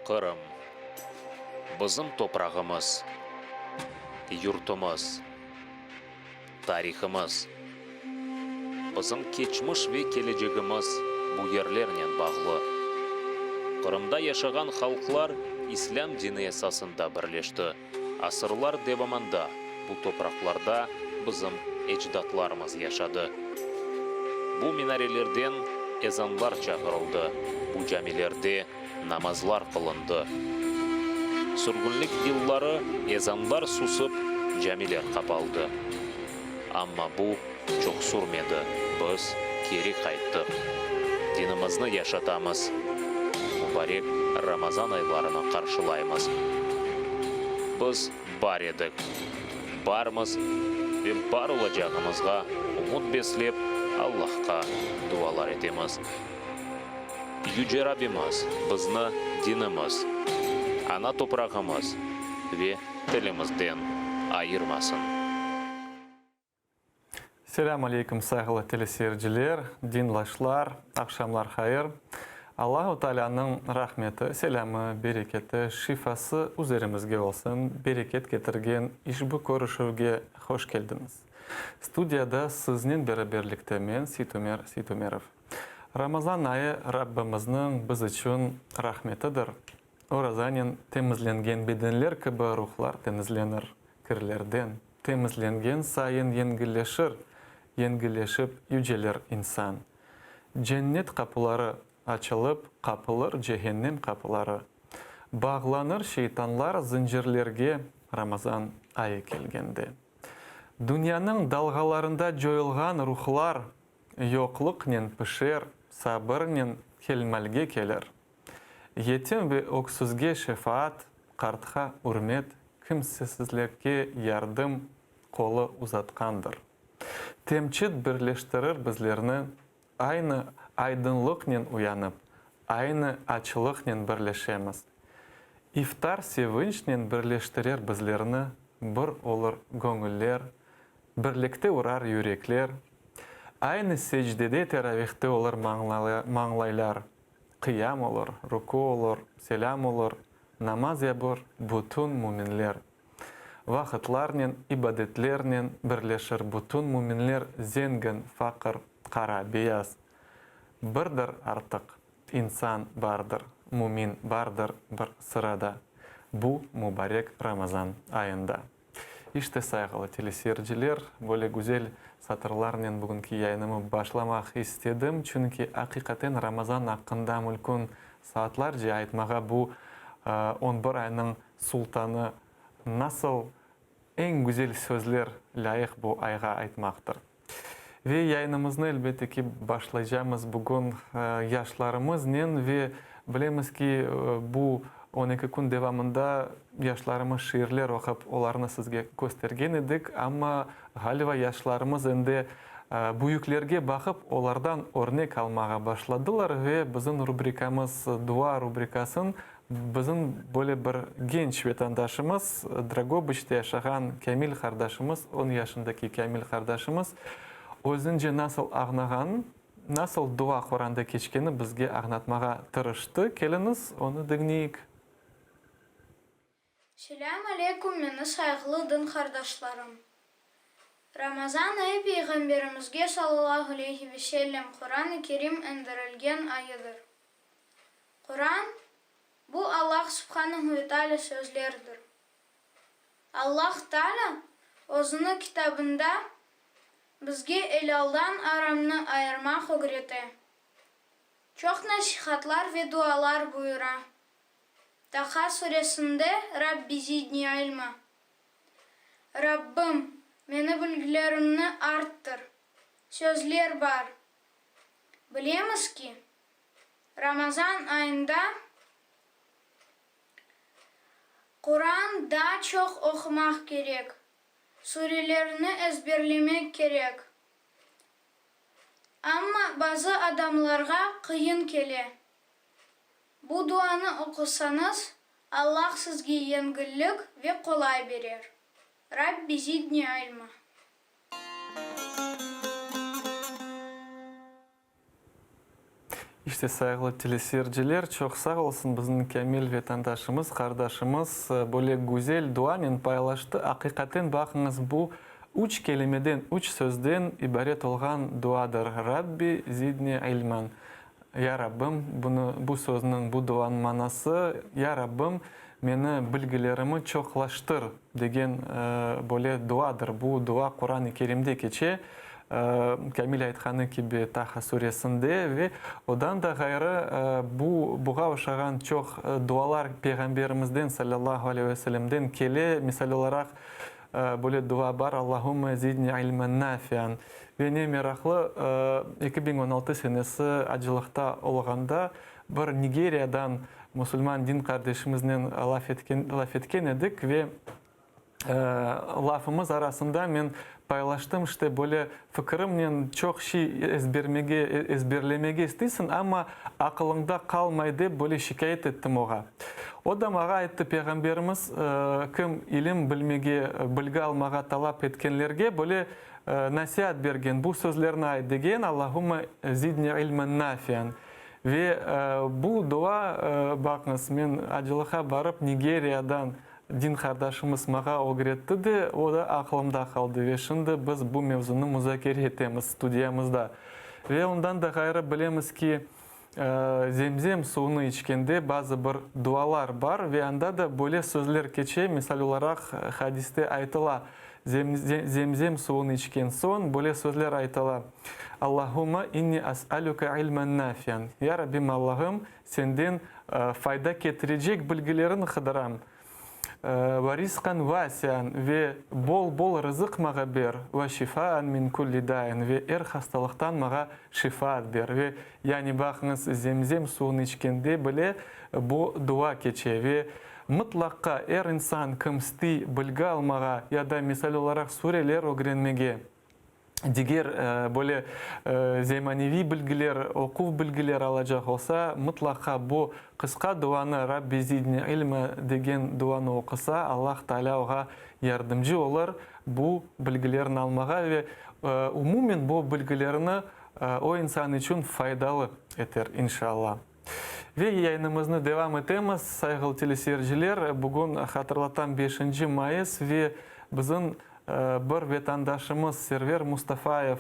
Qırım, bizim toprağımız, yurtumız, tarihımız. Bizim keçmiş ve kelecegimiz bu yerlernen bağlı. Qırımda yaşağan halqlar İslâm dini esasında birleşti. Asırlar devamında bu topraqlarda bizim ecdatlarımız yaşadı. Bu minarelerden ezanlar çağırıldı, bu camilerde namazlar qılındı. Sürgünlik yılları ezanlar susıp, camiler qapaldı. Amma bu çoq sürmedi, biz keri qayttıq. Dinimizni yaşatamız, mubarek Ramazan aylarını qarşılaymız. Biz bar edik, barmız ve bar olacağımızğa ümüt beslep, Allahqa dualar etemiz. Yüce Rabbimiz bizni dinimiz, ana toprağımız ve tilimizden ayırmasın. Selâm aleyküm, sayğılı teleseyirciler, dinlaşlar, aqşamlar hayır. Allahu Taalânıñ rahmeti, selâmı, bereketi, şifası üzerimizge olsun, bereket ketirgen işbu körüşüvge hoş keldiñiz. Studiyada siznen beraberlikte men, Seytumer Seytumerov. Ramazan ayı Rabbimizniñ biz içün rahmetidir. Orazanen temizlengen bedenler kibi ruhlar temizlenir, kirlerden temizlengen sayın yengilleşir, yengilleşip yücelir insan. Cennet qapıları açılıp, qapılır cehennem qapıları. Bağlanır şeytanlar zıncırlerge Ramazan ayı kelgende. Dünyanıñ dalğalarında coyulğan ruhlar yoqluqnen pişer, sabırnen kelmalge kelir. Yetim ve öksüzge şefaat, qartqa ürmet, kimsesizlerge yardım qolu uzatqandır. Temçit birleştirir bizlerni, aynı aydınlıqnen uyanıp, aynı açlıqnen birleşemiz. İftar sevinçnen birleştirer bizlerni, bir olur göñüller, birlikte urar yürekler, aynı secdede teravihte olur mañlaylar, Qıyam olur, ruku olur, selâm olur, namaz yapır bütün müminler. Vaqıtlarnen, ibadetlernen birleşir bütün müminler zengin, faqır, qara, beyaz. Birdir artıq, insan bardır, mümin bardır bir sırada bu mübarek Ramazan ayında. İşte, sayğılı teleseyirciler, böyle güzel satırlarnen bugünki yayınımı başlamaq istedim, çünki aqiqaten Ramazan aqqında mülkün saatlarca aytmağa, bu on bir aynıñ sultanı nasıl eñ güzel sözler lâyıq bu ayğa aytmaqtır. Ve yayınımıznı, elbette ki, başlaycamız bugün yaşlarımıznen ve bilemiz ki, bu on eki kün devamında yaşlarımız şiirler oqup, olarnı sizge köstergen edik, amma, ğaliba, yaşlarımız endi büyüklerge baqıp, olardan örnek almağa başladılar ve bizim rubrikamız, Dua rubrikasın Bizim böyle bir genç vetandaşımız, Dragobıçta yaşağan Kâmil qardaşımız, on yaşındaki Kâmil qardaşımız, özünce nasıl ağnağanın, nasıl dua Qoranda keçkeni bizge añlatmağa tırıştı. Keliñiz, onı diñleyik. Selâm aleyküm meni sayğılı din qardaşlarım. Ramazan ayı Peyğamberimizge sallallahu aleyhi ve sellem Quran-ı Kerim endirilgen ayıdır. Quran, bu Allah subhanehu ve taalâ sözleridir. Allah Taalâ Özüni Kitabında bizge elâldan aramnı ayırmaq ögrete. Çoq nasihatlar ve dualar buyura. Taha suresinde Rabbi zidni ilma, Rabbim, meni bilgilerimni arttır, sözler bar. Bilemiz ki, Ramazan ayında Quran daa çoq oqumaq kerek, surelerni ezberlemek kerek. Amma bazı adamlarğa qıyın kele. Bu duanı oqusañız, Allah sizge yengillik ve qolay berer. Rabbi zidni ilma. İşte, sayğılı teleseyirciler, çoq sağ olsun bizim Kamil vetandaşımız, qardaşımız böyle güzel duanen paylaştı. Aqiqaten, baqıñız, bu üç kelimeden, üç sözden ibaret olğan duadır, Rabbi zidni ilman. Ya Rabbim, bunı, bu sözniñ, bu duanıñ manası, Ya Rabbim, meni bilgilerimi çoqlaştır, degen böyle duadır. Bu dua Quran-ı Kerimde keçe, Kamil aytqanı kibi, Taha suresinde ve odan da ğayrı bu, buğa oşağan çoq dualar Peyğamberimizden, salâllahu aleyhi ve sellemden, kele. Misal olaraq, böyle dua bar, Allahümme zidni ilmen nafian. Ve ne meraqlı, 2016 senesi acılıqta olğanda bir Nigeriyadan musulman din qardeşimiznen laf etken laf etken edik ve lafımız arasında men paylaştım, işte, böyle fikirimnen çoq şey ezbermege ezberlemege isteysiñ, amma aqılıñda qalmay dep böyle şikâyet ettim oğa. O da mağa ayttı, Peyğamberimiz kim ilim bilmege, bilgi almağa talap etkenlerge böyle nasiat bergen, bu sözlerni ayt degen, Allahümme zidni ilmen nafian. Ve bu dua, baqıñız, men acılıqqa barıp, Nigeriyadan din qardaşımız mağa ögretti de, o da aqlımda qaldı. Ve şimdi biz bu mevzunı muzakere etemiz studiyamızda. Ve ondan da ğayrı bilemiz ki, Zemzem suvunı içkende bazı bir dualar bar ve anda da böyle sözler keçe, misal olaraq, hadiste aytıla, Zemzem suvunı içken soñ böyle sözler aytıla, Allahumma inni as'aluka ilmen nafian, Ya Rabbim Allahım, Senden fayda ketirecek bilgilerin qıdıram, ve rizqan vasian, ve bol-bol rızıq mağa ber, ve şifaan min külli dain, ve er hastalıqtan mağa şifaat ber. Ve, yani, baqıñız, zemzem suvunı içkende bile bu dua keçe. Ve mıtlaqqa er insan kim istiy bilgi almağa ya da, misal olaraq, sureler ögrenmege, diger böyle zemaneviy bilgiler, oquv bilgiler alacaq olsa, mıtlaqa bu qısqa duanı, Rabbi zidni ilma degen duanı oqusa, Allah Taalâ oğa yardımcı olur bu bilgilerni almağa ve umumen bu bilgilerni o insan içün faydalı eter, inşallah. Ve yayınımıznı devam etemiz, sayğılı teleseyirciler. Bugün, hatırlatam, beşinci mayıs ve bizim bir vetandaşımız Server Mustafayev,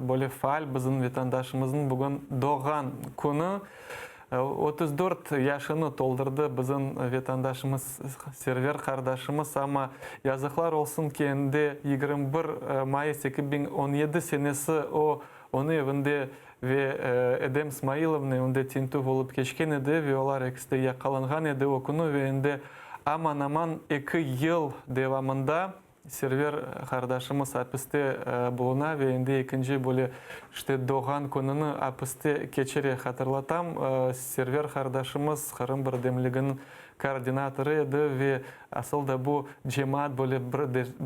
böyle faal bizim vetandaşımıznıñ bugün doğğan künü. 34 yaşını toldurdı bizim vetandaşımız Server qardaşımız, amma yazıqlar olsun ki, endi 21 mayıs 2017 senesi o, onıñ evinde Ve Edem Smailovnıñ evinde tintüv olıp keçken edi ve olar ekisi de yaqalanğan edi o künü ve endi aman-aman eki yıl devamında Server qardaşımız apiste buluna ve endi ekinci böyle işte doğğan kününi apiste keçire. Hatırlatam, Server qardaşımız Qırım birdemliginiñ koordinatorı edi ve asıl da bu cemaat böyle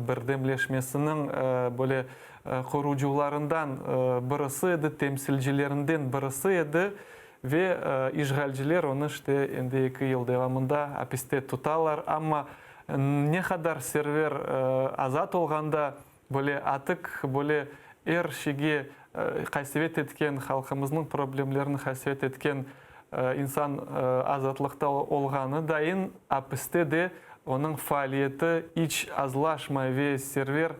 birdemleşmesiniñ böyle qurucılarından birisi edi, temsilcilerinden birisi edi ve işğalciler onı işte endi eki yıl devamında apiste tutalar. Amma ne qadar Server azat olğanda böyle atik, böyle er şeyge qasevet etken, halqımıznıñ problemlerini qasevet etken insan azatlıqta olğanı dayın apiste de onıñ faaliyeti iç azlaşmay ve Server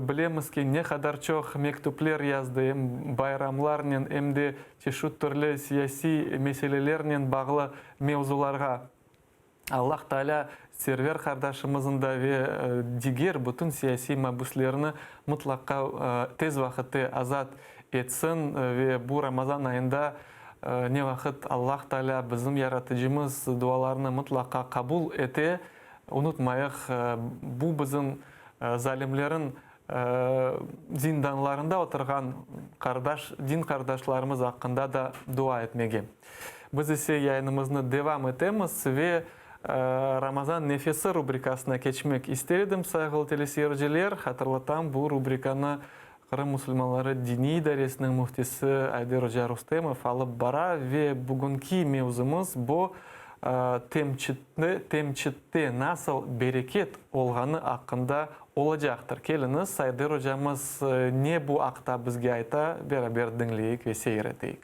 Bilemiz ki, ne qadar çoq mektüpler yazdı, em bayramlarnen, em de çeşit türlü siyasiy meselelernen bağlı mevzularğa. Allah Taalâ Server qardaşımıznı da ve diger bütün siyasiy mabüslerni mıtlaqqa tez vaqıtte azat etsin ve bu Ramazan ayında ne vaqıt Allah Taalâ, bizim Yaratıcımız dualarnı mıtlaqqa qabul ete, Unutmayıq, bu bizim zalimlerin zindanlarında oturğan qardaş, din qardaşlarımız aqqında da dua etmege. Biz ise yayınımıznı devam etemiz ve Ramazan nefesi rubrikasına keçmek ister edim, sayğılı teleseyirciler. Hatırlatam, bu rubrikanı Qırım musulmanları diniy idaresiniñ müftisi Ayder oca Rustemov alıp bara ve bugünki mevzumız bu temçitte nasıl bereket olğanı aqqında olacaqtır. Keliñiz, Ayder ocamız ne bu aqta bizge ayta, beraber diñleyik ve seyir eteyik.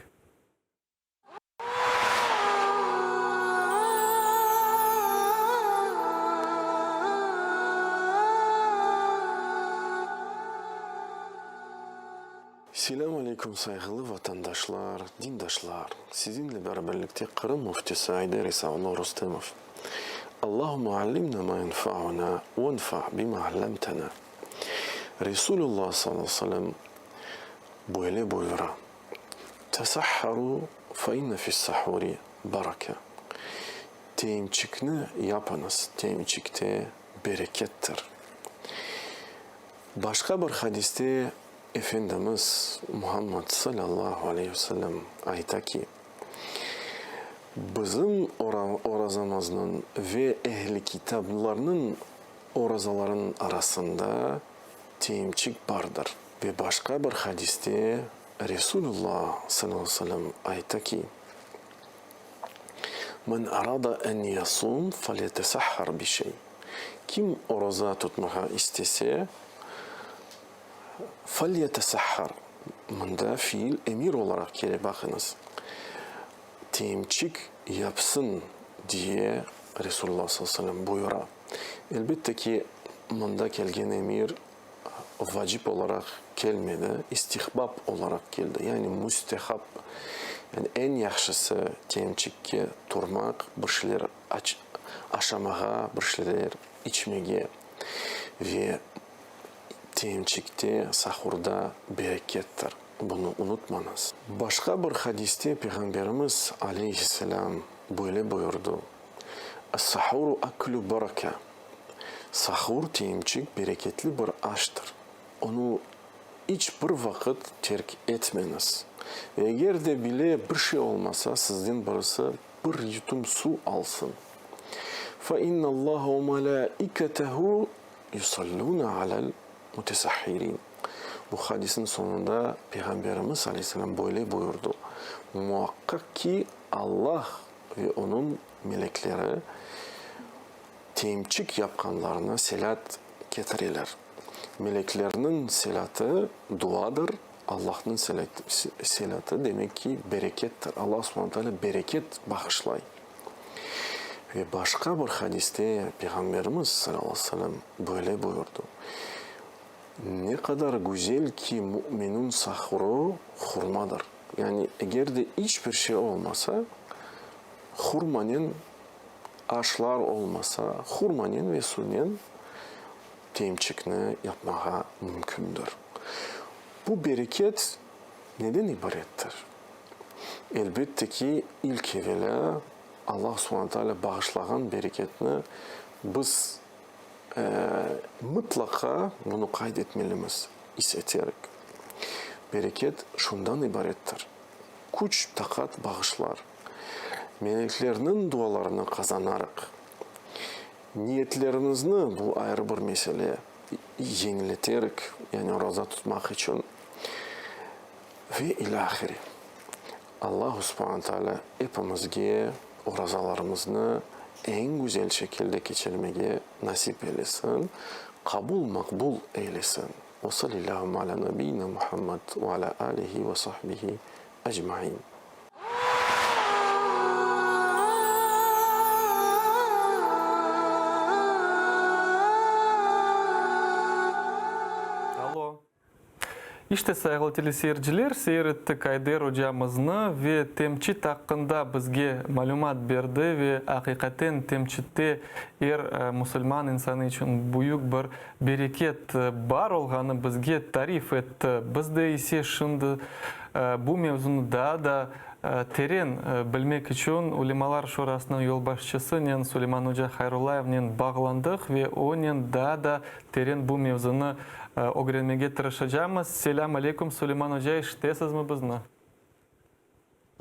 Selâm aleyküm sayğılı vatandaşlar, dindaşlar! Sizinle beraberlikte Qırım Müftisi Ayder İsa-oğlu Rustemov. Allahümme allimna ma yenfa'una venfa' bima allamtana. Resulullah sallallahu aleyhi ve sellem böyle buyura, Tesahharu fe inne fi's-sahuri barake. Temçikni yapıñız, temçikte berekettir. Başqa bir hadiste Efendimiz Muhammad salâllahu aleyhi ve sellem ayta ki, Bizim orazamıznıñ ve ehli kitablarnıñ orazalarınıñ arasında temçik bardır. Ve başqa bir hadiste Resulullah salâllahu aleyhi ve sellem ayta ki, Men arada en yasum felyetesahhar bi şey. Kim oraza tutmağa istese, felyetesahhar, mında fiil emir olaraq kele, baqıñız, temçik yapsın, diye Resulullah sallallahu aleyhi ve sellem buyura. Elbette ki, mında kelgen emir vacip olaraq kelmedi, istihbap olaraq keldi, yani müstehap, yani eñ yahşısı temçikke turmaq, bir şeyler aşamağa, bir şeyler içmege ve temçikte, sahurda berekettir, bunı unutmañız. Başqa bir hadiste Peyğamberimiz, aleyhisselâm, böyle buyurdı, Es-sahuru aklü baraka, Sahur, temçik, bereketli bir aştır. Onı iç bir vaqıt terk etmeñiz. Ve eger de bile bir şey olmasa, sizden birisi bir yutum suv alsın. Fe innallaha ve melâiketehu yusallûne alel mutesahhirin. Bu hadisniñ soñunda Peyğamberimiz aleyhisselâm böyle buyurdı, Muaqqaq ki, Allah ve Onıñ melekleri temçik yapqanlarına selât ketireler. Meleklerniñ selâtı duadır, Allahnıñ selâtı, demek ki, berekettir. Allah subhane teala bereket bağışlay. Ve başqa bir hadiste Peyğamberimiz, salâllahu aleyhi ve sellem, böyle buyurdı, Ne qadar güzel ki, müminniñ sahurı hurmadır. Yani, eger de iç bir şey olmasa, hurmanen aşlar olmasa, hurmanen ve suvnen temçikni yapmağa mümkündir. Bu bereket neden ibarettir? Elbette ki, ilk evelâ Allah subhane taalâ bağışlağan bereketni biz mıtlaqa bunı qayd etmelimiz, is eterik. Bereket şundan ibarettir. Küç, taqat bağışlar. Meleklerniñ dualarını qazanarıq. Niyetlerimizni, bu ayrı bir mesele, yeñileterik, yani oraza tutmaq içün ve ilâhre. Allahu subhane taalâ epimizge orazalarımıznı eñ güzel şekilde keçirmege nasip eylesin, qabul-maqbul eylesin. Ve salillâhümme alâ nebiyyina Muhammed ve alâ âlihi ve sahbihi ecmaîn. Alo. İşte, sayğılı teleseyirciler, seyir ettik Ayder ocamıznı ve temçit aqqında bizge malümat berdi ve aqiqaten temçitte er musulman insanı içün büyük bir Bereket bar olğanı bizge tarif etti. Biz de ise şimdi bu mevzunı daa da teren bilmek içün Ulemalar Şurasınıñ yolbaşçısınen Suleyman oca Hayrullayevnen bağlandıq ve onen daa da teren bu mevzunı ögrenmege tırışacamız. Selâm aleyküm, Suleyman oca, eşitesizmi bizni?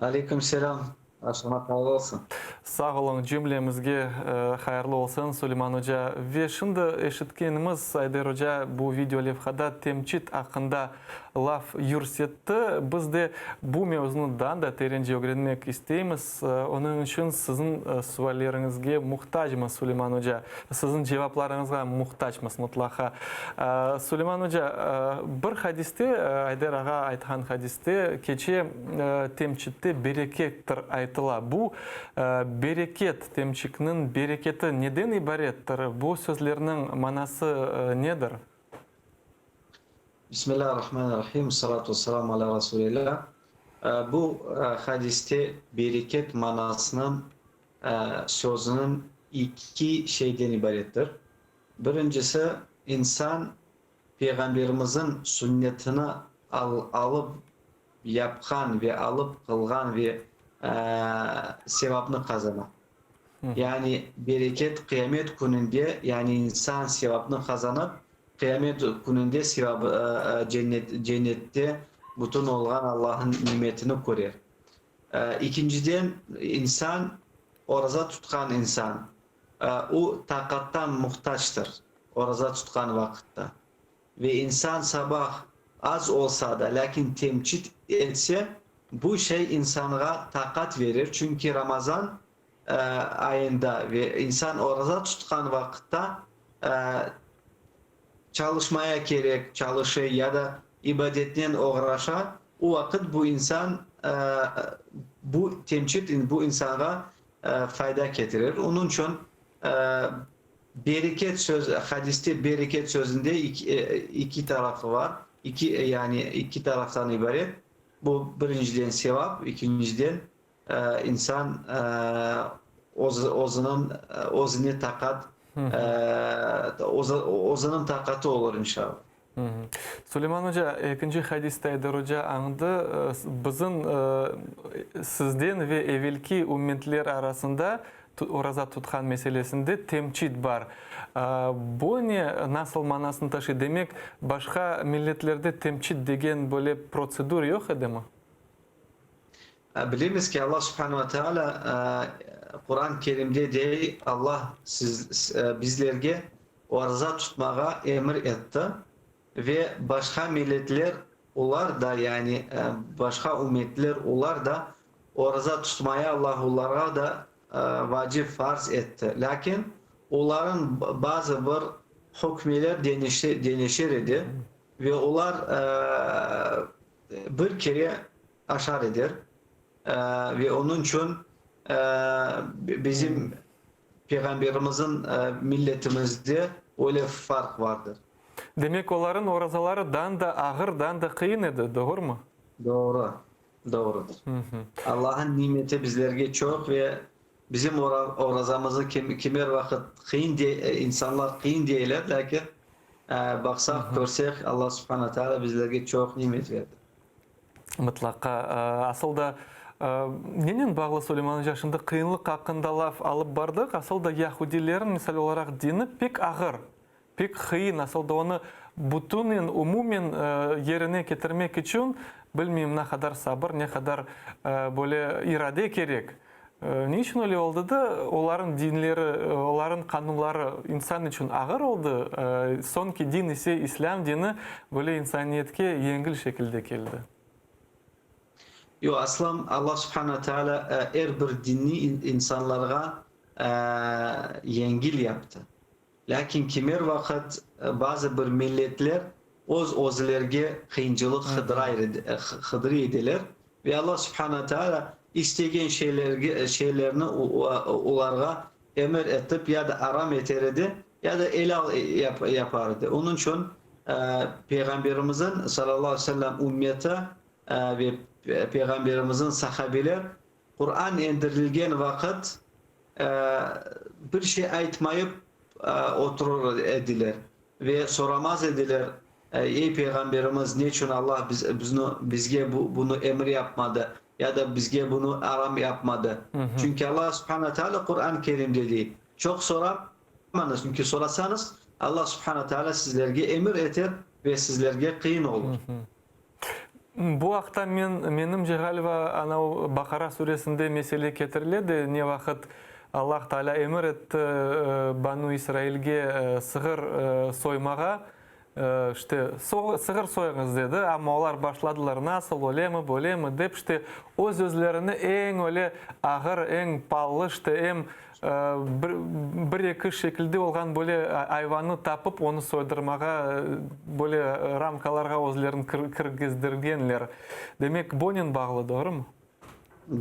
Aleyküm selâm, aşama hayırlı olsun. Sağ oluñ, cümlemizge hayırlı olsun, Suleyman oca. Ve şimdi eşitkenimiz, Ayder oca bu video levhada temçit aqqında laf yürsetti. Biz de bu mevzunı daa da terence ögrenmek isteymiz. Onıñ içün siziñ sualleriñizge muhtacmız, Suleyman oca. Siziñ cevaplarıñızğa muhtacmız mıtlaqa. Suleyman oca, bir hadiste, Ayder ağa aytqan hadiste, keçe temçitte berekettir aytıla. Bu bereket, temçikniñ bereketi neden ibarettir? Bu sözlerniñ manası nedir? Bismillahirrahmanirrahim, salatu vesselamu ala Rasulillah. Bu hadiste bereket manasınıñ sözüniñ iki şeyden ibarettir. Birincisi, insan Peyğamberimizniñ sünnetini alıp yapqan ve alıp qılğan ve sevapnı qazana. Yani bereket qıyamet kününde, yani insan sevapnı qazanıp, qıyamet kününde sevabı cennet cennette bütün olğan Allahnıñ nimetini körer. İkinciden, insan, oraza tutqan insan, o taqattan muhtactır oraza tutqan vaqıtta. Ve insan sabah az olsa da, lâkin temçit etse, bu şey insanğa taqat verir, çünki Ramazan ayında ve insan oraza tutqan vaqıtta çalışmaya kerek, çalışıy ya da ibadetnen oğraşa, o vaqıt bu insan, bu temçit bu insanğa fayda ketirir. Onıñ içün Bereket söz, hadiste bereket sözünde iki tarafı var, iki, yani iki taraftan ibaret. Bu, birinciden, sevap, ikinciden, insan özüniñ, özüne taqat, özüniñ taqatı olur, inşallah. Suleyman oca, ekinci hadiste Ayder oca añdı, bizim sizden ve evelki ümmetler arasında oraza tutqan meselesinde temçit bar. Bu ne, nasıl manasını taşıy? Demek, başqa milletlerde temçit degen böyle protsedur yoq edimi? Bilemiz ki, Allah subhane ve teala Quran-ı Kerimde dey, Allah siz, bizlerge oraza tutmağa emir etti ve başqa milletler, olar da, yani başqa ümmetler, olar da oraza tutmaya Allah olarğa da vacip, farz etti. Lâkin olarıñ bazı bir hükmiler deñişir edi ve olar bir kere aşar eder ve onıñ içün bizim Peyğamberimizniñ milletimizde öyle farq vardır. Demek, olarıñ orazaları dan da ağır, dan da qıyın edi, doğrumı? Doğru, doğrudır. Allah'ın nimeti bizlerge çoq ve bizim orazamıznı kimer vaqıt qıyın de, insanlar qıyın deyler, lâkin baqsaq, körsek, Allah subhana teala bizlerge çoq nimet berdi. Mıtlaqa. Asıl da, nenen bağlı, Suleyman oca, şimdi qıyınlıq aqqında laf alıp bardıq, asıl da yahudilerniñ, misal olaraq, dini pek ağır, pek qıyın, asıl da onı bütünen, umumen yerine ketirmek içün, bilmeyim, ne qadar sabır, ne qadar böyle irade kerek. Ne içün öyle oldı da, olarıñ dinleri, olarıñ qanunları insan içün ağır oldı, soñki din ise, İslâm dini, böyle insaniyetke yengil şekilde keldi? Yoq, aslan Allah subhane teala er bir dinni insanlarğa yengil yaptı. Lâkin kimer vaqıt bazı bir milletler öz-özlerge qıyıncılıq qıdıra ediler ve Alla subhane teala istegen şeylerge, şeylerni olarğa emir etip ya da aram eter edi, ya da elâl yapar edi. Onıñ içün Peyğamberimizniñ, salâllahu aleyhi ve sellem, ümmeti ve Peyğamberimizniñ sahabeler Quran endirilgen vaqıt bir şey aytmayıp oturır ediler ve soramaz ediler, Ey Peyğamberimiz, neçün Allah bizni, bizge bunı emir yapmadı ya da bizge bunı aram yapmadı? Çünki Allah subhane teala Quran-ı Kerimde dey, Çoq soramañız, çünki sorasañız, Allah subhane teala sizlerge emir eter ve sizlerge qıyın olur. Bu aqta men, menimce, ğaliba, anau Baqara suresinde mesele ketirile de, ne vaqıt Allah Taalâ emir etti Banu İsrailge sığır soymağa, işte, sığır soyıñız dedi, amma olar başladılar nasıl, ölemi, bölemi dep, işte, öz-özlerini eñ öyle ağır, eñ pallı, işte, em Bir-eki şekilde olğan böyle ayvannı tapıp, onı soydırmağa, böyle ramkalarğa özlerini kirgizdirgenler. Demek, bunen bağlı, doğrumı?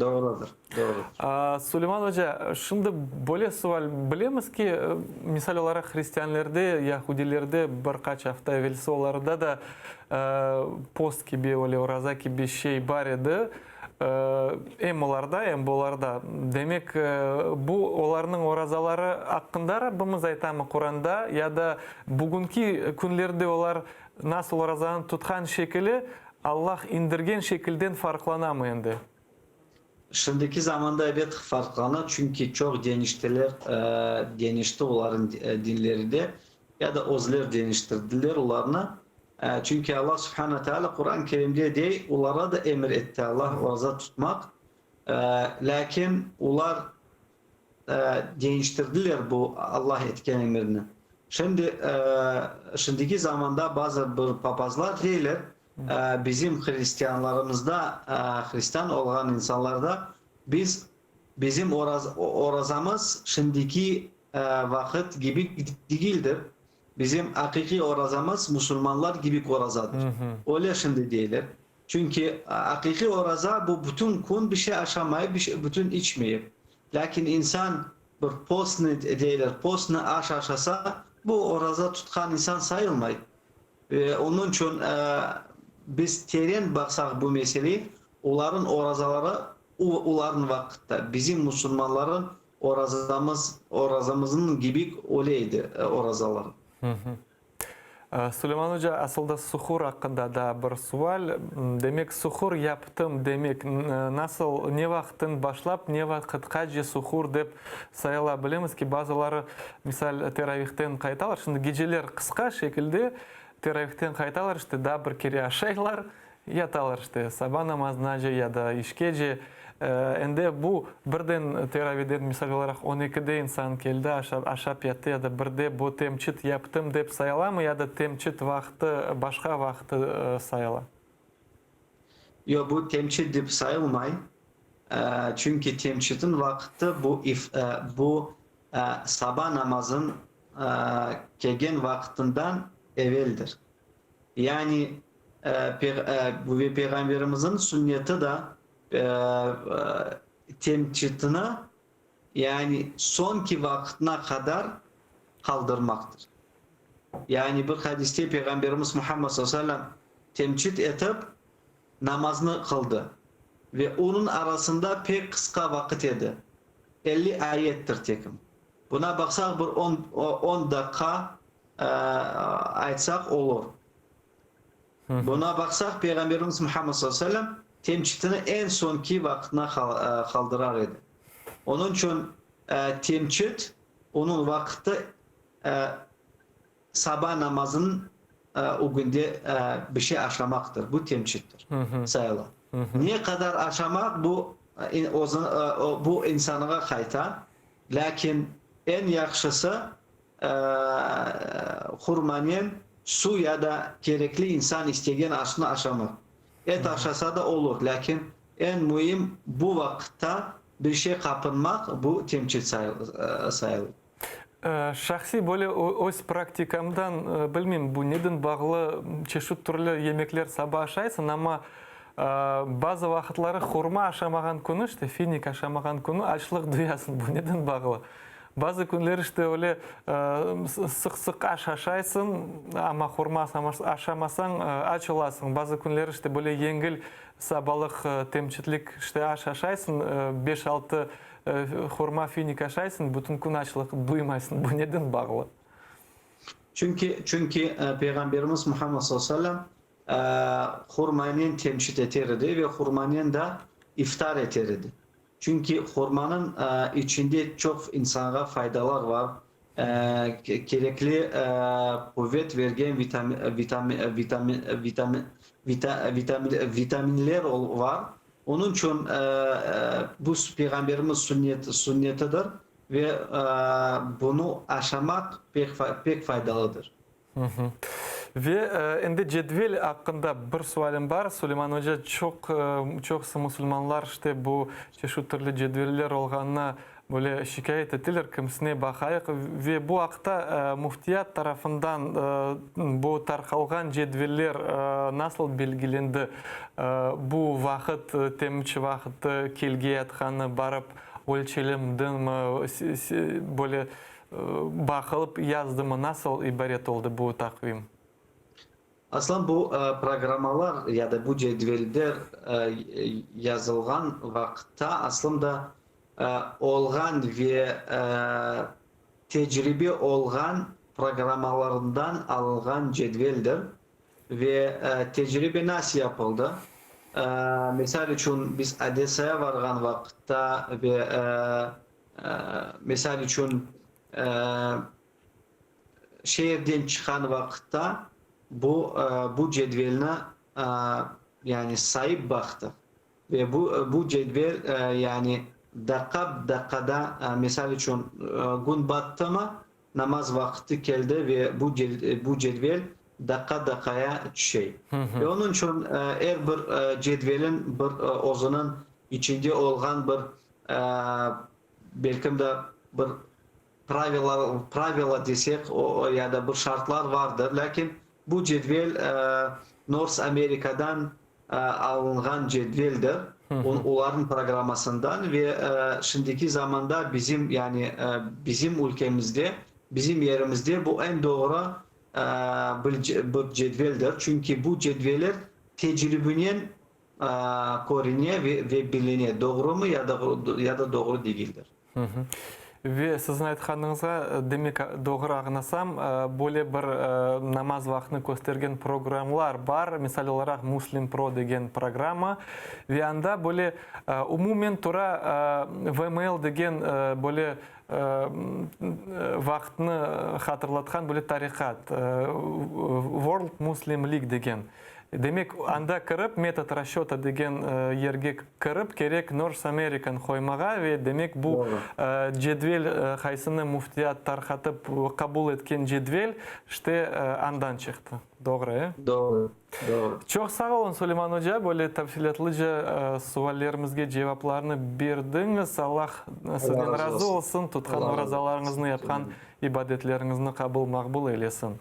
Doğrudır, doğrudır. Suleyman oca, şimdi böyle sual, bilemiz ki, misal olaraq, hristianlerde, yahudilerde bir qaç afta evelsi olarda da post kibi, öyle oraza kibi şey bar edi, em olarda, em bularda. Demek, bu olarnıñ orazaları aqqında Rabbimiz aytamı Quranda ya da bugünki künlerde olar nasıl orazanı tutqan şekili Allah indirgen şekilden farqlanamı endi? Şimdiki zamanda ebet farqlana, çünki çoq deñiştiler, deñişti olarıñ dinleri de, ya da özler deñiştirdiler olarnı. Çünki Allah subhane teala Quran-ı Kerimde dey, olara da emir etti Allah oraza tutmaq, lâkin olar deñiştirdiler bu Allah etken emirni. Şimdi, şimdiki zamanda bazı bir papazlar deyler, bizim hristianlarımızda, hristian olğan insanlarda biz, bizim orazamız şimdiki vaqıt kibi degildir, bizim aqiqiy orazamız musulmanlar kibi orazadır. Öyle şimdi deyler. Çünki aqiqiy oraza bu bütün kün bir şey aşamayıp, bir şey bütün içmeyip. Lâkin insan bir postnıy deyler, postnıy aş aşasa, bu oraza tutqan insan sayılmay. Ve onıñ içün biz teren baqsaq bu meseleye, olarnıñ orazaları olarnıñ vaqıtta, bizim musulmanlarnıñ orazamız, orazamıznıñ kibi öyle edi orazaları. Suleyman oca, asılda suhur aqqında daa bir sual. Demek, suhur yaptım demek, nasıl, ne vaqıttan başlap, ne vaqıtqace suhur dep sayıla? Bilemiz ki, bazıları, misal, teravihten qaytalar, şimdi geceler qısqa şekilde, teravihten qaytalar, işte, daa bir kere aşaylar, Yatalar işte, saba namazınace ya da işkece. Endi bu birden teraviden, misal olaraq, on ekide insan keldi, aşap yattı ya da birde bu temçit yaptım dep sayılamı ya da temçit vaqtı başqa vaqtı sayıla? Yoq, bu temçit dep sayılmay. Çünki temçitin vaqtı bu bu saba namazın kelgen vaqtından eveldir. Yani ve Peyğamberimizniñ sünneti da temçitini, yani soñki vaqıtına qadar qaldırmaqtır. Yani bir hadiste Peyğamberimiz Muhammed sallallahu aleyhi ve sellem temçit etip, namaznı qıldı ve onıñ arasında pek qısqa vaqıt edi, 50 ayettir tekim. Buna baqsaq bir on daqqa aytsaq olur. Buna baqsaq, Peyğamberimiz Muhammed sallallahu aleyhi ve sellem temçitini eñ soñki vaqıtına qaldırar edi. Onıñ içün temçit, onıñ vaqıtı saba namazınıñ ögünde bir şey aşamaqtır, bu temçittir sayıla. Ne qadar aşamaq, bu bu insanğa qayta, lâkin eñ yahşısı, hurmanen suv ya da kerekli insan istegen aşnı aşamaq. Et aşasa da olur, lâkin eñ müim bu vaqıtta bir şey qapınmaq, bu temçit sayılır. Şahsiy böyle öz praktikamdan bilmeyim, bu neden bağlı, çeşit türlü yemekler saba aşaysıñ, amma bazı vaqıtları hurma aşamağan künü, işte finik aşamağan künü açlıq duyasıñ, bu neden bağlı? Bazı künler işte öyle sıq-sıq aş aşaysıñ, amma hurma aşamasañ aç olasıñ. Bazı künler işte böyle yengil sabalıq temçitlik işte aş aşaysıñ, beş-altı hurma, finik aşaysıñ, bütün kün açlıq duymaysıñ. Bu neden bağlı? Çünki, çünki Peyğamberimiz Muhammed sallallahu aleyhi ve sellem hurmanen temçit eter edi ve hurmanen da iftar eter edi. Çünki hurmanıñ içinde çoq insanğa faydalar var, kerekli quvet vergen vitaminler var. Onıñ içün bu Peyğamberimiz sünnetidir ve bunı aşamaq pek faydalıdır. Ve endi cedvel aqqında bir sualim bar, Suleyman oca, çoq, çoqusı musulmanlar işte bu çeşit türlü cedveller olğanına böyle şikâyet eteler, kimsine baqayıq. Ve bu aqta müftiyat tarafından bu tarqalğan cedveller nasıl belgilendi? Bu vaqıt, temçi vaqıtı kelgeyatqanı barıp ölçelimdimi, böyle Baqılıp yazdımı, nasıl ibaret oldı bu taqvim? Aslan, bu programmalar ya da bu cedvelder yazılğan vaqıtta aslında olğan ve tecribe olğan programmalarından alınğan cedveldir. Ve tecribe nasıl yapıldı? Misal içün, biz Odessaya varğan vaqıtta ve Misal içün, şeerden çıqqan vaqıtta bu bu cedvelni yani sayıp baqtıq. Ve bu bu cedvel yani daqqa daqqada, misal içün, kün battımı, namaz vaqtı keldi ve bu bu cedvel daqqa daqqaya tüşey. Ve onıñ içün er bir cedvelin bir özüniñ içinde olğan bir Belkim de bir pravila, pravila desek, ya da bir şartlar vardır, lâkin bu cedvel North Amerikadan alınğan cedveldir, olarnıñ programmasından ve şimdiki zamanda bizim, yani bizim ülkemizde, bizim yerimizde bu eñ doğru bir cedveldir, çünki bu cedveller tecribenen körüne ve biline, doğrumı ya da ya da doğru degildir. Ve siziñ aytqanıñızğa, demek, doğru añlasam, böyle bir namaz vaqtını köstergen programlar bar, misal olaraq, Muslim Pro degen programma, ve anda böyle umumen tura VML degen böyle vaqıtnı hatırlatqan böyle tariqat, World Muslim League degen. Demek, anda kirip, metod rasçöta degen yerge kirip, kerek North American qoymağa ve demek bu cedvel, qaysını müftiyat tarqatıp qabul etken cedvel, işte, andan çıqtı. Doğru, e? Doğru, doğru. Çoq sağ oluñ, Suleyman oca, böyle tafsilâtlıca suallerimizge cevaplarnı berdiñiz. Allah sizden razı olsun, tutqan orazalarıñıznı, yapqan İbadetleriñizni qabul maqbul eylesin.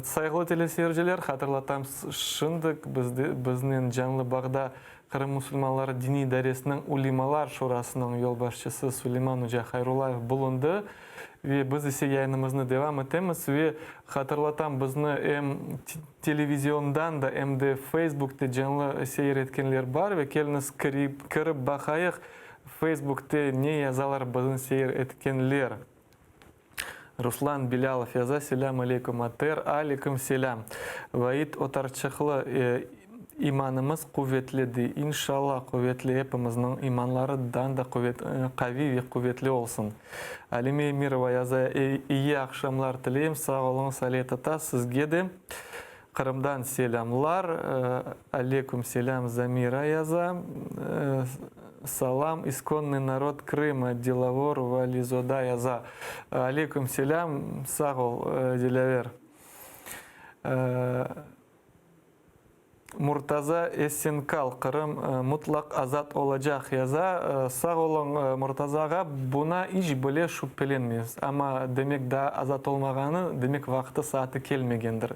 Sayğılı teleseyirciler, hatırlatam, şimdik bizde, biznen canlı bağda Qırım musulmanları diniy idaresiniñ Ulimalar şurasınıñ yolbaşçısı Suleyman oca Hayrullayev bulundı ve biz ise yayınımıznı devam etemiz ve hatırlatam, bizni em televiziondan da, em de Facebookte canlı seyir etkenler bar ve keliñiz kirip baqayıq, Facebookte ne yazalar bizni seyir etkenler. Ruslan Bilâlov yaza, Selâm aleyküm, ATR. Aleyküm selâm. Vait Otarçıqlı, İmanımız quvetli dey. İnşallah, quvetli, epimizniñ imanları dan da quvet, qaviy ve quvetli olsun. Alime Emirova yaza, İyi aqşamlar tileyim. Sağ oluñız, Aliye tata, sizge de. Qırımdan selâmlar. Aleyküm selâm, Zamira yaza. Salam, iskonnıy narod Krıma, Dilavor Valizoda yaza. Aleyküm selâm, sağ ol, Dilâver. Murtaza Esenkal, Qırım mutlaq azat olacaq yaza. Sağ oluñ, Murtaza ağa, buna iç bile şübhelenmeymiz. Amma demek daa azat olmağanı, demek vaqtı-saatı kelmegendir.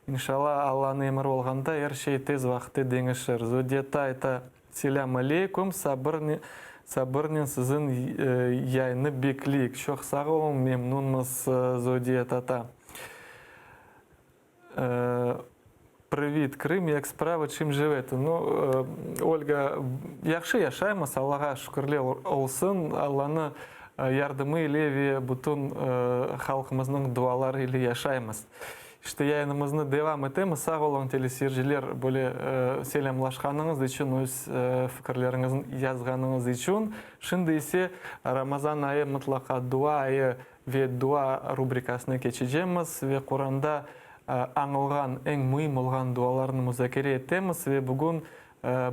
İnşallah, Allanıñ emri olğanda er şey tez vaqıtte deñişir. Zodiyata ayta, Selâm aleyküm, sabırnen siziñ yayını bekleyik. Çoq sağ oluñ, memnunmız, Zodiye tata. Prıvit, Krım, yak spravı, çim jivete? Nu, Olga, yahşı yaşaymız, Allağa şükürler olsun, Allanı yardımı ile ve bütün halqımıznıñ duaları ile yaşaymız. İşte, yayınımıznı devam etemiz. Sağ oluñ, teleseyirciler, böyle selâmlaşqanıñız içün, öz fikirleriñizni yazğanıñız içün. Şimdi ise Ramazan ayı mıtlaqa dua ayı Ve dua rubrikasına keçecemiz ve Quranda añılğan eñ müim olğan dualarnı muzakere etemiz. Ve bugün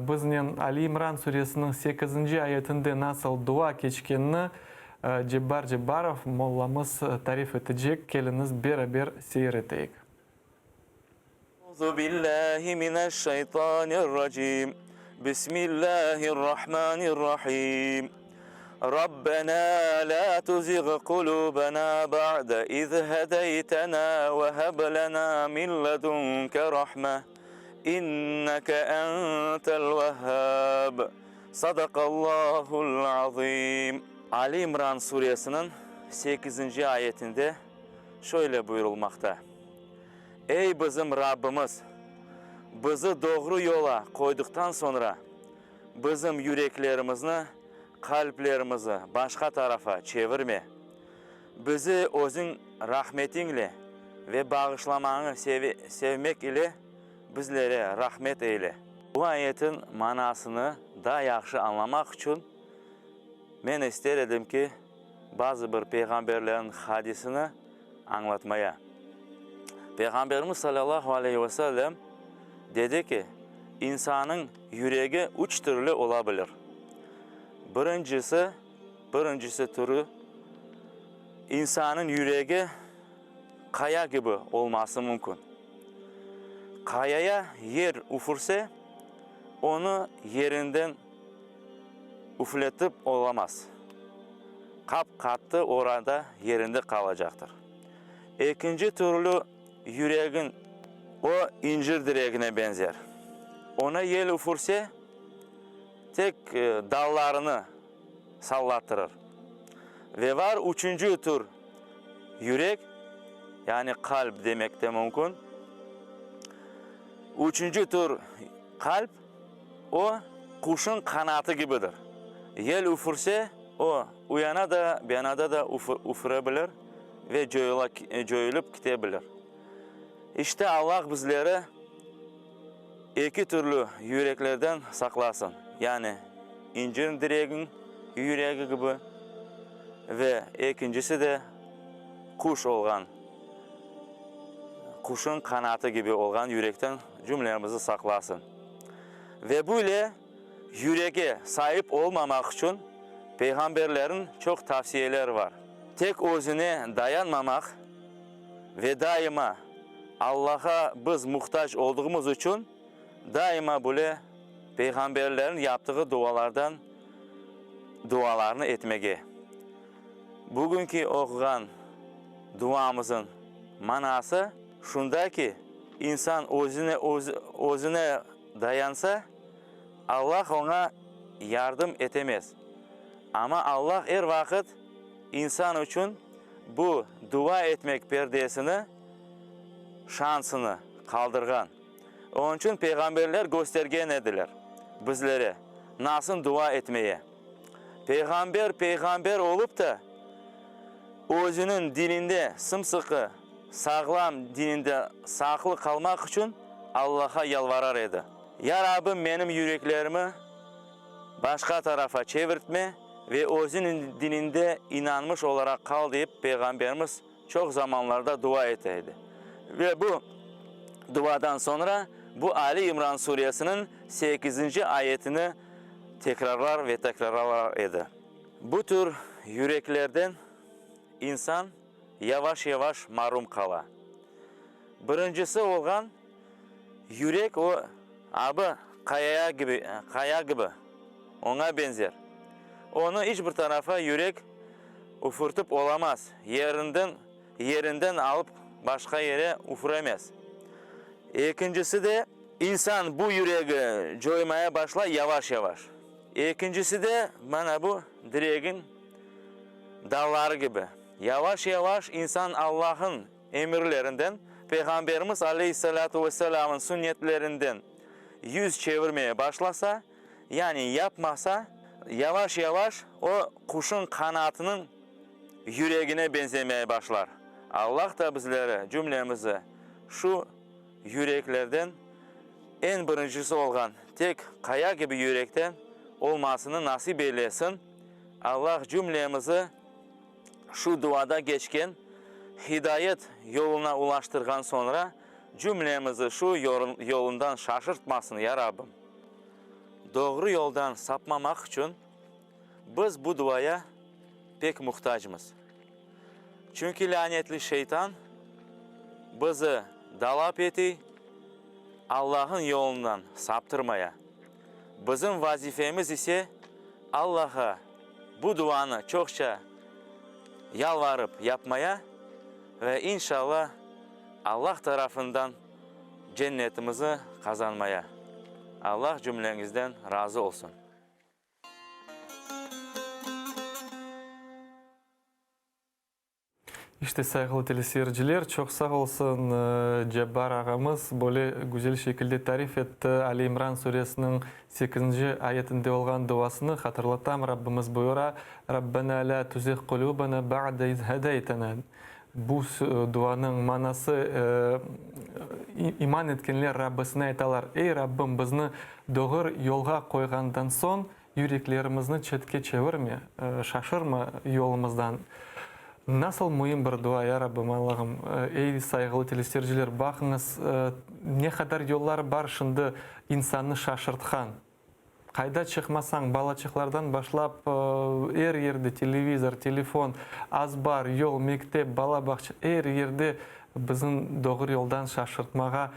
biznen Ali İmran suresiniñ sekizinci ayetinde nasıl dua keçkenini Cebbar Cebbarov mollamız tarif etecek. Keliñiz, beraber seyir eteyik. Euzu billahi mineşşeytanirracim. Bismillahirrahmanirrahim. Rabbena la tuzig kulubena ba'de iz hedeytena ve heb lena min ledunke rahme. İnneke entel vehhab. Sadakallahul azim. Ali İmran suresiniñ sekizinci ayetinde şöyle buyurılmaqta, Ey bizim Rabbimiz! Bizi doğru yola qoydıqtan soñra, bizim yüreklerimizni, qalplerimizi başqa tarafa çevirme. Bizi Özüñ rahmetiñle ve bağışlamañı sevmek ile bizlere rahmet eyle. Bu ayetin manasını daa yahşı añlamaq içün, men ister edim ki, bazı bir peyğamberlerniñ hadisini añlatmaya. Peyğamberimiz salâlâhu aleyhi ve sellem dedi ki, İnsanıñ yüregi üç türlü ola bilir. Birincisi, birincisi türü, insanıñ yüregi qaya kibi olması mümkün. Qayaya yer üfürse, onı yerinden üfletip olamaz. Qap-qattı orada yerinde qalacaqtır. Ekinci türlü yüregiñ, o incir diregine beñzer. Ona yel üfürse, tek dallarını sallattırır. Ve var üçünci tür yürek, yani qalp demek de mümkün. Üçünci tür qalp, o, quşnıñ qanatı kibidir. Yel üfürse, o, uyana da, buyanada da üfüre bilir ve coyulıp kite bilir. İşte, Allah bizleri eki türlü yüreklerden saqlasın, yani incir diregiñ yüregi kibi ve ekincisi de quş olğan, quşnıñ qanatı kibi olğan yürekten cümlemizi saqlasın. Ve böyle yürege saip olmamaq içün peyğamberlerniñ çoq tavsiyeleri bar. Tek özüne dayanmamaq ve daima Allaha biz muhtac olduğımız içün daima böyle peyğamberlerniñ yaptığı dualardan dualarnı etmege. Bugünki oquğan duamızıñ manası şunda ki, insan özüne özüne dayansa, Allah oña yardım etemez. Amma Allah er vaqıt insan içün bu dua etmek perdesini, şansını qaldırğan. Onıñ içün peyğamberler köstergen ediler bizlere, nasıl dua etmeye. Peyğamber peyğamber olıp da, özüniñ dininde sımsıqı, sağlam dininde saqlı qalmaq içün Allaha yalvarar edi. Ya Rabbim, menim yüreklerimi başqa tarafa çevirtme ve özüniñ dininde inanmış olaraq qal deyip Peyğamberimiz çoq zamanlarda dua ete edi. Ve bu duadan soñra bu Ali İmran suresiniñ sekizinci ayetini tekrarlar ve tekrarlar edi. Bu tür yüreklerden insan yavaş-yavaş marum qala. Birincisi olğan yürek o, abı qayaya kibi, qaya kibi, oña beñzer. Onı iç bir tarafa yürek üfürtip olamaz, yerinden, yerinden alıp başqa yere üfüremez. Ekincisi de, insan bu yüregi coymaya başlay yavaş-yavaş. Ekincisi de, mana bu diregiñ dalları kibi, yavaş-yavaş insan Allah'ın emirlerinden, Peyğamberimiz aleyhissalâtu vesselâm'ın sünnetlerinden yüz çevirmeye başlasa, yani yapmasa, yavaş-yavaş o quşıñ qanatınıñ yüregine beñzemeye başlar. Allah da bizleri, cümlemizi şu yüreklerden eñ birincisi olğan tek qaya kibi yürekten olmasını nasip eylesin. Allah cümlemizi şu duada keçken hidayet yoluna ulaştırğan soñra cümlemizi şu yolundan şaşırtmasın, ya Rabbim. Doğru yoldan sapmamaq içün biz bu duaya pek muhtacmız. Çünki lânetli şeytan bizi dalap etiy. Allah'ın yolundan saptırmaya. Bizim vazifemiz ise Allah'a bu duanı çoqça yalvarıp yapmaya ve inşallah Allah tarafından cennetimizi qazanmaya. Allah cümleñizden razı olsun. İşte, sayğılı teleseyirciler, çoq sağ olsun Cebbar ağamız, böyle güzel şekilde tarif etti Ali İmran suresiniñ sekizinci ayetinde olğan duasını. Hatırlatam, Rabbimiz buyura, Rabbena lâ tuzig qulûbena ba'de iz hedeytena. Bu duanıñ manası, iman etkenler Rabbisine aytalar, Ey, Rabbim, bizni doğru yolğa qoyğandan soñ, Yüreklerimizni çetke çevirme, şaşırma yolumızdan. Nasıl müim bir dua, ya Rabbim, Allahım! Ey, sayğılı teleseyirciler, baqıñız, ne qadar yollar bar şimdi insannı şaşırtqan. Qayda çıqmasañ, balaçıqlardan başlap, er yerde televizor, telefon, azbar, yol, mektep, bala bağça, er yerde bizim doğru yoldan şaşırtmağa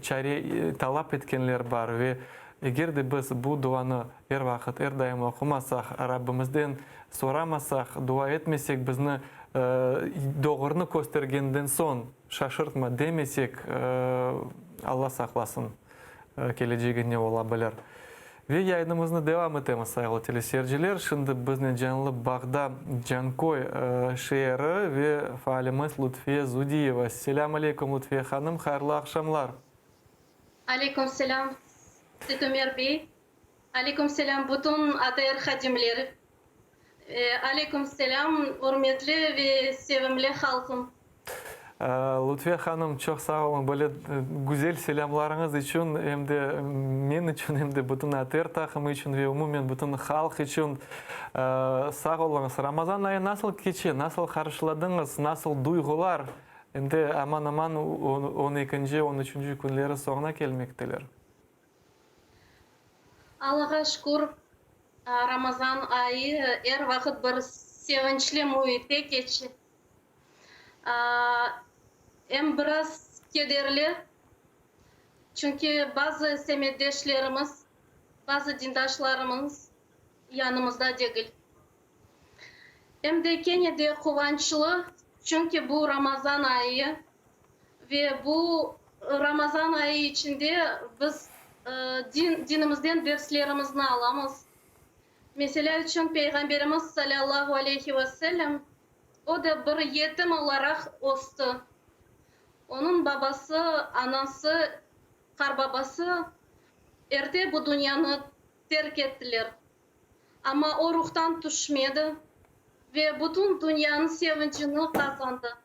çare talap etkenler bar ve Eger de biz bu duanı er vaqıt, er daim oqumasaq, Rabbimizden soramasaq, dua etmesek, bizni doğrunı köstergenden soñ şaşırtma demesek, Alla saqlasın, kelecegi ne ola bilir. Ve yayınımıznı devam etemiz, sayğılı teleseyirciler. Şimdi biznen canlı bağda Canköy şeeri ve faalimiz Lutfiye Zudiyeva. Selâm aleykum, Lutfiye hanım, hayırlı aqşamlar. Aleyküm selâm, Setumer bey. Aleyküm selâm, bütün ATR hadimleri. Aleyküm selâm, ürmetli ve sevimli halqım. Lutfiye hanım, çoq sağ oluñ, böyle güzel selâmlarıñız içün, em de men içün, em de bütün ATR taqımı içün ve umumen bütün halq içün. Sağ oluñız. Ramazan ayı nasıl keçe, nasıl qarşıladıñız, nasıl duyğular? Endi aman-aman on ekinci, on üçünci künleri soñuna kelmekteler. Allağa şükür, Ramazan ayı er vaqıt bir sevinçli müitte keçe. Em biraz kederli, çünki bazı semetdeşlerimiz, bazı dindaşlarımız yanımızda degil. Em de kene de quvançlı, çünki bu Ramazan ayı ve bu Ramazan ayı içinde biz din, dinimizden derslerimizni alamız. Meselâ içün, Peyğamberimiz salâllahu aleyhi ve sellem, o da bir yetim olaraq östi. Onıñ babası, anası, qarbabası erte bu dünyanı terk ettiler. Amma o ruhtan tüşmedi ve bütün dünyanıñ sevinçini qazandı.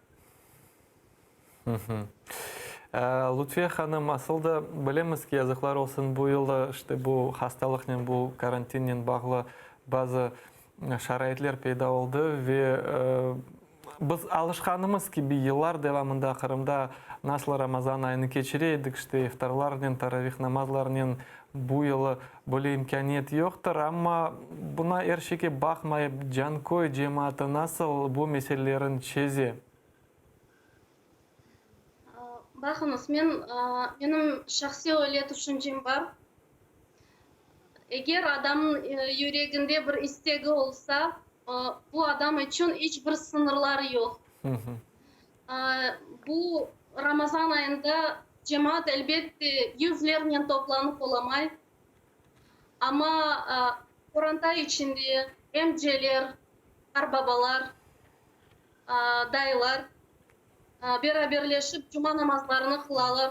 Lutfiye hanım, asıl da bilemiz ki, yazıqlar olsun, bu yıl da işte bu hastalıqnen, bu karantinnen bağlı bazı şaraitler peyda oldı ve Biz alışqanımız kibi, yıllar devamında Qırımda nasıl Ramazan ayını keçire edik, işte iftarlarnen, taravih namazlarnen, bu yılı böyle imkâniyet yoqtır. Amma buna er şeyge baqmayıp, Canköy cemaatı nasıl bu meselelerin çeze? Baqıñız, men, menim şahsiy öyle tüşüncem bar. Eger adamnıñ yüreginde bir istegi olsa, bu adam içün iç bir sıñırlar yoq. Bu Ramazan ayında cemaat, elbette, yüzlernen toplanıp olamay, amma qoranta içinde emceler, qartbabalar, dayılar beraberleşip cuma namazlarını qılalar.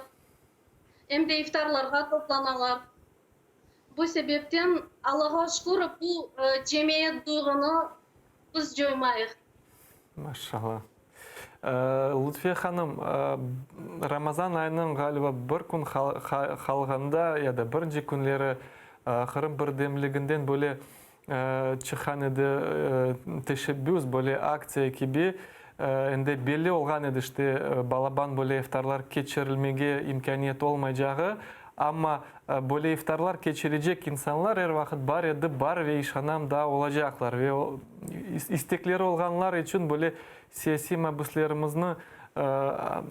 Em de iftarlarğa toplanalar. Bu sebepten, Allağa şükür, bu cemiyet duyğunı biz coymayıq. Maşallah. Lutfiye hanım, Ramazan ayınıñ, ğaliba, bir kün qalğanda ya da birinci künleri Qırım birdemliginden böyle Çıqqan edi teşebbüs, böyle aktsiya kibi. Endi belli olğan edi, işte, balaban böyle iftarlar keçirilmege imkâniyet olmaycağı. Amma böyle iftarlar keçirecek insanlar er vaqıt bar edi, bar ve işanam, daa olacaqlar. Ve istekleri olğanlar içün böyle siyasiy mabüslerimizni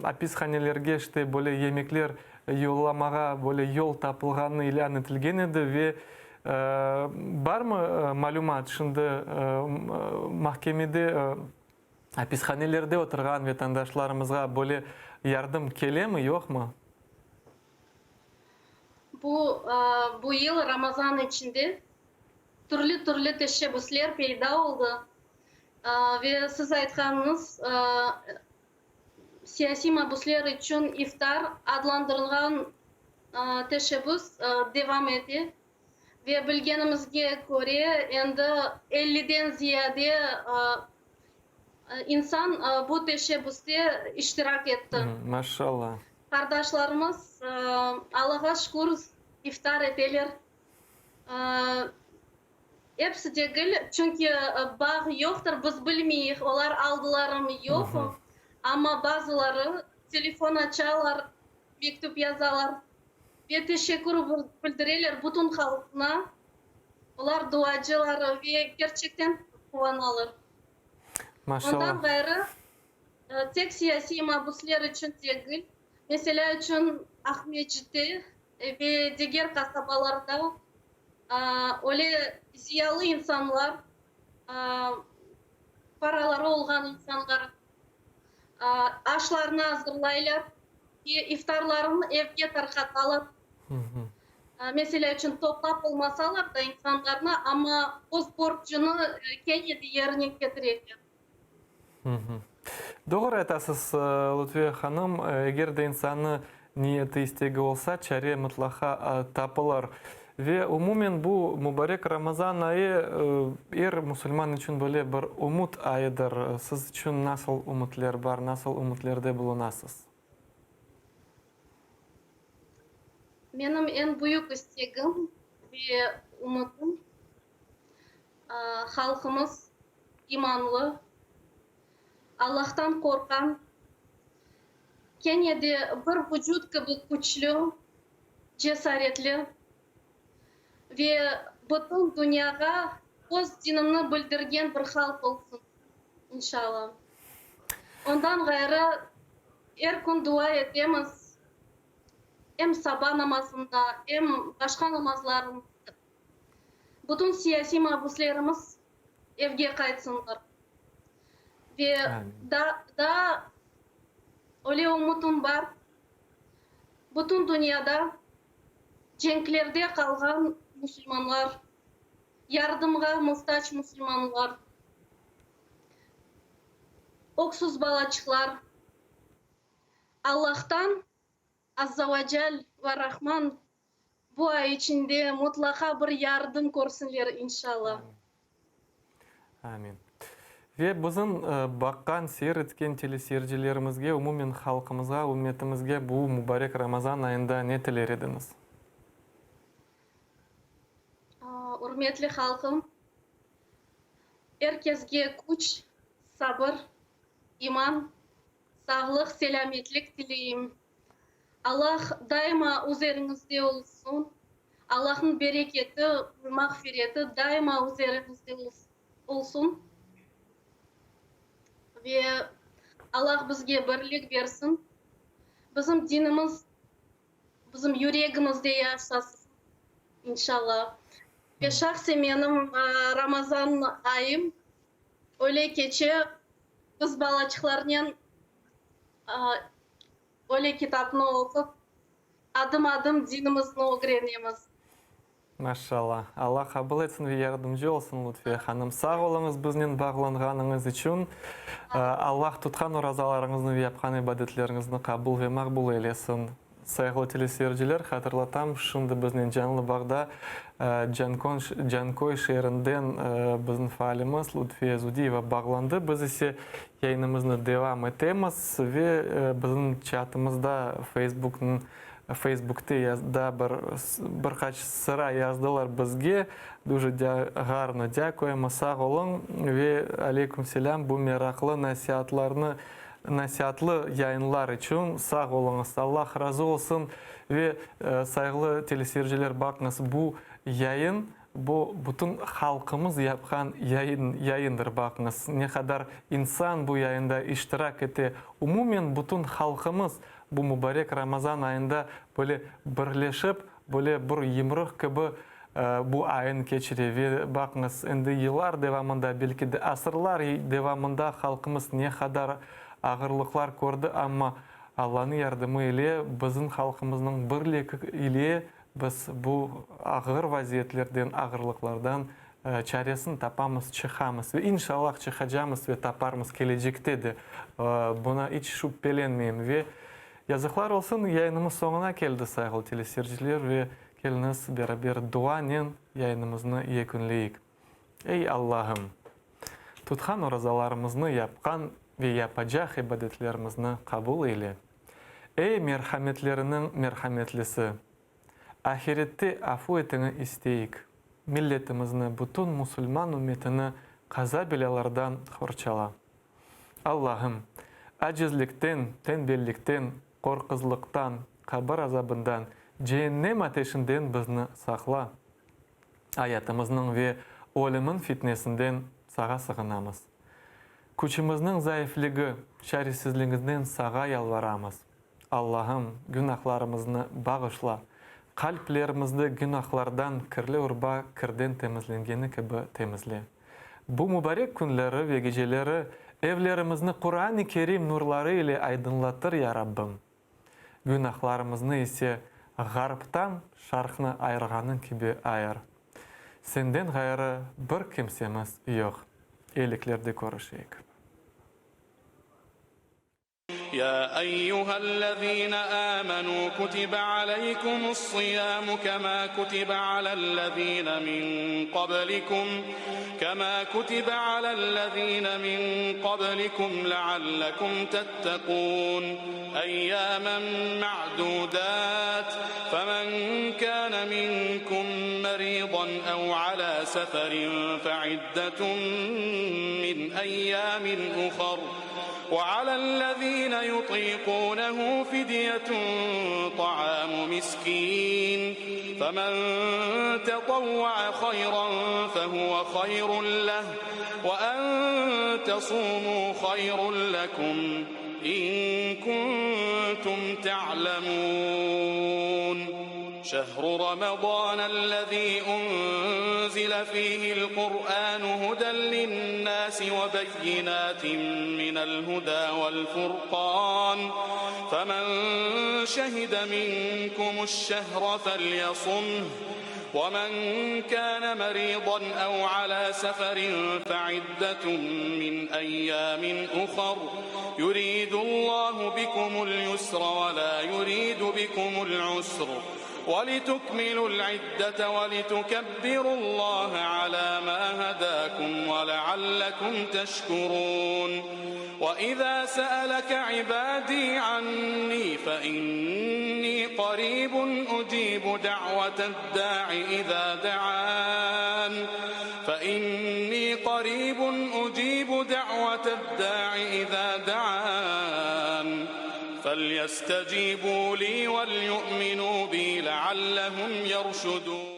apishanelerge, işte, böyle yemekler. yollamağa böyle yol tapılğanı ilân etilgen edi ve barmı malümat, şimdi mahkemede, apishanelerde oturğan vatandaşlarımızğa böyle yardım kelemi, yoqmı? Bu, bu yıl Ramazan içinde türlü-türlü teşebbüsler peyda oldı. Ve siz aytqanıñız, siyasiy mabüsler içün iftar adlandırılğan teşebbüs devam ete. Ve bilgenimizge köre, endi elliden ziyade insan bu teşebbüste iştirak etti. Maşallah. Qardaşlarımız, Allağa şükür, iftar eteler. Episi degil, çünki bağ yoqtır, biz bilmeyik, olar aldılarmı, yoqmı, amma bazıları telefon açalar, mektüp yazalar ve teşekkür bildireler bütün halqına, olar duacılar ve kerçekten quvanalar. Ondan ğayrı, tek siyasiy mabüsler içün degil, meselâ içün, Aqmescitte ve diger qasabalarda öyle ziyalı insanlar, paraları olğan insanlar aşlarnı azırlaylar ve iftarlarını evge tarqatalar. Meselâ içün, toplap olmasalar da insanlarnı, amma öz borcunı kene de yerine ketireler. Doğru aytasız, Lutfiye hanım, eger de insannı niyeti, istegi olsa, çare mıtlaqa tapılır. Ve umumen bu mubarek Ramazan ayı er musulman içün böyle bir ümüt ayıdır. Siz içün nasıl ümütler bar, nasıl ümütlerde bulunasız? Menim eñ büyük istegim ve ümütim, halqımız imanlı, Allahtan qorqqan, kene de bir vucut kibi küçlü, cesaretli ve bütün dünyağa öz dinini bildirgen bir halq olsun, inşallah. Ondan ğayrı, er kün dua etemiz, em saba namazında, em başqa namazlarımızda. Bütün siyasiy mabüslerimiz evge qaytsınlar. Ve daa öyle ümütim bar, bütün dünyada cenklerde qalğan musulmanlar, yardımğa muhtac musulmanlar, öksüz balaçıqlar Allahtan, Azza ve Cel ve Rahman, Bu ay içinde mutlaqa bir yardım körsinler, inşalla. Amin. Ve bizim baqqan, seyir etken teleseyircilerimizge, umumen halqımızğa, ümmetimizge bu mubarek Ramazan ayında ne tiler ediñiz? Ürmetli halqım, er kesge küç, sabır, iman, sağlıq, selâmetlik tileyim. Allah daima üzeriñizde olsun, Allahnıñ bereketi, mağfireti daima üzeriñizde olsun ve Allah bizge birlik bersin, bizim dinimiz bizim yüregimizde yaşasın, inşallah. Ve şahsen menim Ramazan ayım öyle keçe, biz balaçıqlarnen Öyle kitapnı oqup, adım-adım dinimizni ögrenemiz. Maşallah. Allah qabul etsin ve yardımcı olsun, Lutfiye hanım. Sağ oluñız biznen bağlanğanıñız içün. Allah tutqan orazalarıñıznı ve yapqan ibadetleriñizni qabul ve maqbul eylesin. Sayğılı teleseyirciler, hatırlatam, şimdi biznen canlı bağda Canköy şeerinden bizim faalimiz Lutfiye Zudiyeva bağlandı. Biz ise Yayınımıznı devam etemiz ve bizim çatımızda Facebooknıñ Facebookte da bir bir qaç sıra yazdılar bizge. Duje garno dâkuyemo, sağ oluñ ve aleyküm selâm bu meraqlı nasiatlarnı nasiatlı yayınlar içün sağ oluñız. Allah razı olsun ve sayğılı teleseyirciler baqıñız bu yayın Bu, bütün halqımız yapqan yayın, yayındır. Baqıñız, ne qadar insan bu yayında iştirak ete. Umumen, bütün halqımız. bu mubarek Ramazan ayında böyle birleşip, böyle bir yımrıq kibi bu ayın keçire. Ve baqıñız, endi yıllar devamında, belki de asırlar devamında halqımız ne qadar ağırlıqlar kördi, amma Allanıñ yardımı ile, bizim halqımıznıñ birligi ile biz bu ağır vaziyetlerden, ağırlıqlardan çaresini tapamız, çıqamız ve inşallah çıqacamız ve taparmız kelecekte de, buna iç şübpelenmeyim. Ve yazıqlar olsun, yayınımız soñuna keldi, sayğılı teleseyirciler, ve keliñiz beraber duanen yayınımıznı yekünleyik. Ey, Allahım! Tutqan orazalarımıznı, yapqan ve yapacaq ibadetlerimizni qabul eyle. Ey, merhametleriniñ merhametlisi! Ahirette afu etiñi isteyik. Milletimizni, bütün musulman ümmetini qaza-belâlardan qorçala. Allahım, acizlikten, tenbellikten, qorquzlıqtan, qabir azabından, ceennem ateşinden bizni saqla. Ayatımıznıñ ve ölümiñ fitnesinden Sağa sığınamız. Küçümizniñ zaifligi, çaresizligimizden Sağa yalvaramız. Allahım, günahlarımıznı bağışla, qalplerimizni günahlardan kirli urba kirden temizlengeni kibi temizle. Bu mubarek künleri ve geceleri evlerimizni Quran-ı Kerim nurları ile aydınlatır, ya Rabbim. Günahlarımıznı ise ğarptan şarqnı ayırğanıñ kibi ayır. Senden ğayrı bir kimsemiz yoq. Eyliklerde körüşeyik. Ya eyyühellezine âmenû kutibe aleykumus-siyâmu kemâ kutibe alellezîne min qablikum kemâ kutibe alellezîne min qablikum leallekum tettekûn eyyâmen me'dûdât femen kâne minkum merîdan ev alâ seferin feiddetun min eyyâmin uhar. Ve alellezîne yutîkûnehu fidyetun ta'âmu miskîn, femen tetavva'a hayran fehuve hayrun leh, ve en tesûmû hayrun lekum in kuntum te'lemûn. Şehru Ramazânellezî unzile fîhil Kur'ânu huden linnâsi ve beyinâtin minel hudâ vel furqân, femen şehide minkumuş-şehre felyasumh, ve men kâne merîdan ev alâ seferin feiddetun min eyyâmin uhar, yuridullahu bikumul yusra ve lâ yuridu bikumul usr, ve litukmilul iddete ve litukebbirullaha alâ mâ hedâkum ve leallekum teşkurûn. Ve izâ se'eleke ibâdî annî fe innî qarîbun ucîbu da'veted-dâ'i izâ de'ân fe innî qarîbun ucîbu da'veted-dâ'i izâ de'ân felyestecîbû lî velyu'minû bî leallehum yerşudûn.